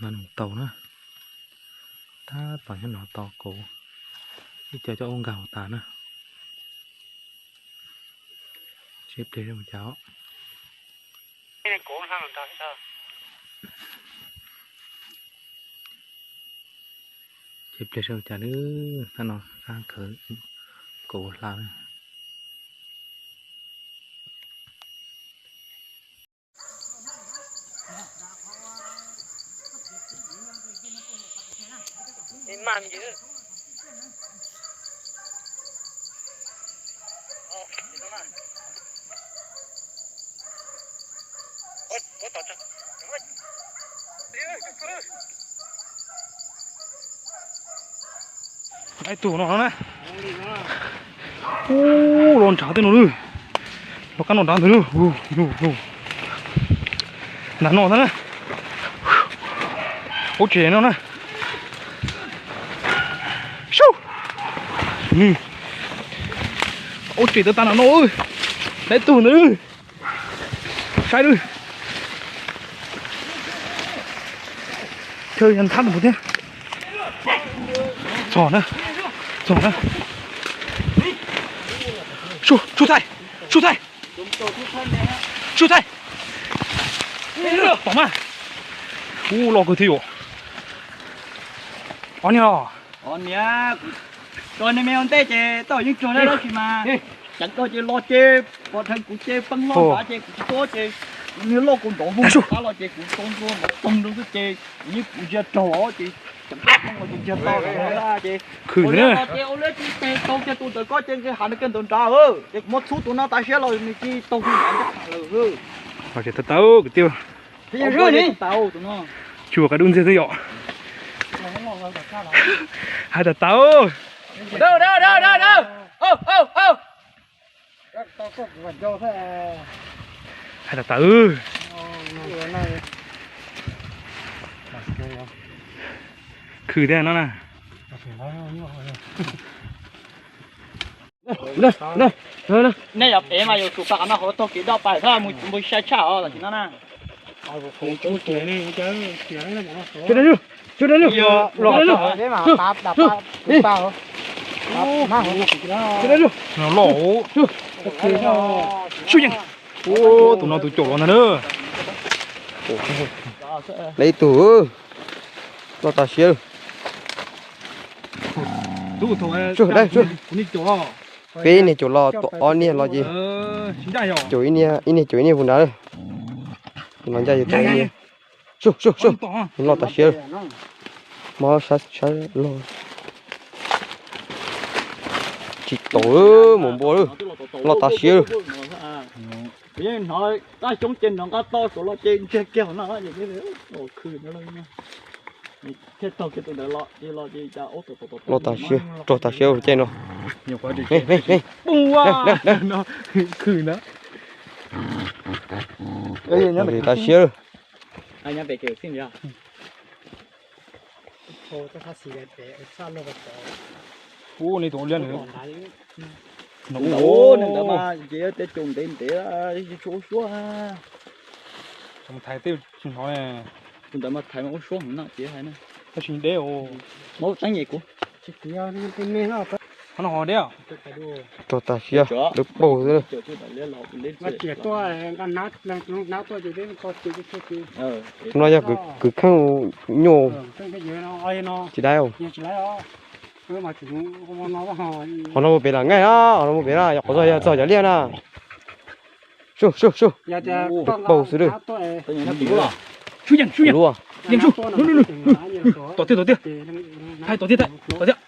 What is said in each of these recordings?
No nws tau na, tab tom nyob no tau kauv, ib co coj ua nkag hauv tas na. Tseb pliag seb ua cas os. Tseb pliag seb ua cas lawm, tab no qab khawv kauv hla lawm. Ib tug no no na. Ub, los nrad tej no lawm. Los qab no nrad ntawd lawm. Nrad no thiab na. Ub, tsev no na. Ub, tsev tawv tas nram no. Dab tug ntawd. Saib lawm. Chaw yog nthab mus thiab. Txog na. Txog na. Sub, sub thaij. Sub thaij. Sub thaij. Pom mas. Ub, loj kawg thiab yom. Ob niag os. Os niam, tso nej me ua ntej ces tau yeej tsuag dab dab tsi mas. Ceev koj ces los ces pov rheev kuv ces peeb loj nrad ces kuv tsis tuaj ces kuv niag loj kuv nrov npog qab los ces kuv tau ntua nrov toog rau xwb ces kuv yeej kuv ntsia raug os ces ceev koj poob los ces ntsia tau ces khwm na. Ces ua liab tsis tes tau kiag tus ntawm koj ces nqis hav nws kiag ntawm nrad ces kuv muab txhub tus no tas siab los nws cia li taug tus nrad ncaj qha lawm. Tsis tau tau kwv tij. Cua qab dub ntxiag xwb yom. Hais tas tau. Hais tas tau. Khwm thiab no na. Nej yog pem mas yus tus paj qab no hauv tog kev doj pais thab mus npua sai tshaj os tam sim no na. Loj. Sub yeej. Tus no tus caum los ntag na. Lawv ib tug. Loj tas siab. Peb niag caum los, tus ob niag los ces caum ib niag, ib niag caum ib niag puas nrad. Los ncaj yus tau ib niag. Sub sub sub. Loj tas siab. Mob sab sab loj. Tsis tau, mus npua lawm. Loj tas siab. Yeej hnov qab xyoob ces nrov nqaj to suav los ces ntsiag kiag hauv no. Loj tas siab, rog tas siab caij no. Khwm na. Tas siab. Ub, nej tus liab nws. Ntawd mas ces tej caum ntev ntev tsis tshua ua suab. Thaiv tej tsis hnov. Tus ntawd mas thaiv mas ua suab heev no ces hais na. Tab sis deb. Muab teeb nyem kuv. Qhov no ho deb. Rog tas siab, lub paug xwb. No yog kwv kheej nyuaj. Tsis dab. Qhov no mus pem lam nqaij na, qhov no mus pem na, yog qhov txog yog txog cov liaj na. Sub sub sub. Lub paug xwb lawm. Sub yeej sub yeej. Tom tiag tom tiag. Thaij tom tiag thaij tom tiag.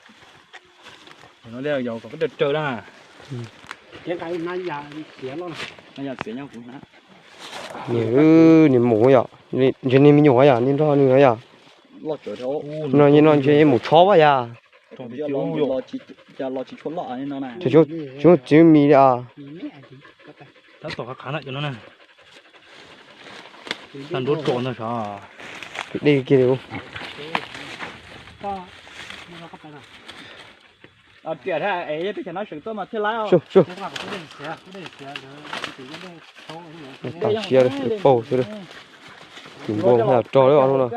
Niag, niag mus yom, ntshe niag me nyuam yom, nws nrog nws yom. No ntshe mus tshob yom. Tsis muaj txiv mis li as. Dej kiag li. Tam sia paug xwb, tus npua rog lawm no.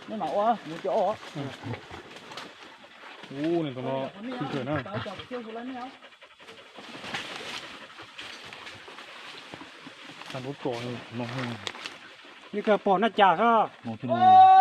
Nej mam ua, mus cov ua. Ub, niag tus no khwv kawg na. Tag nrho tso no. Yeej kawg pom na cas xwb. No thiab no.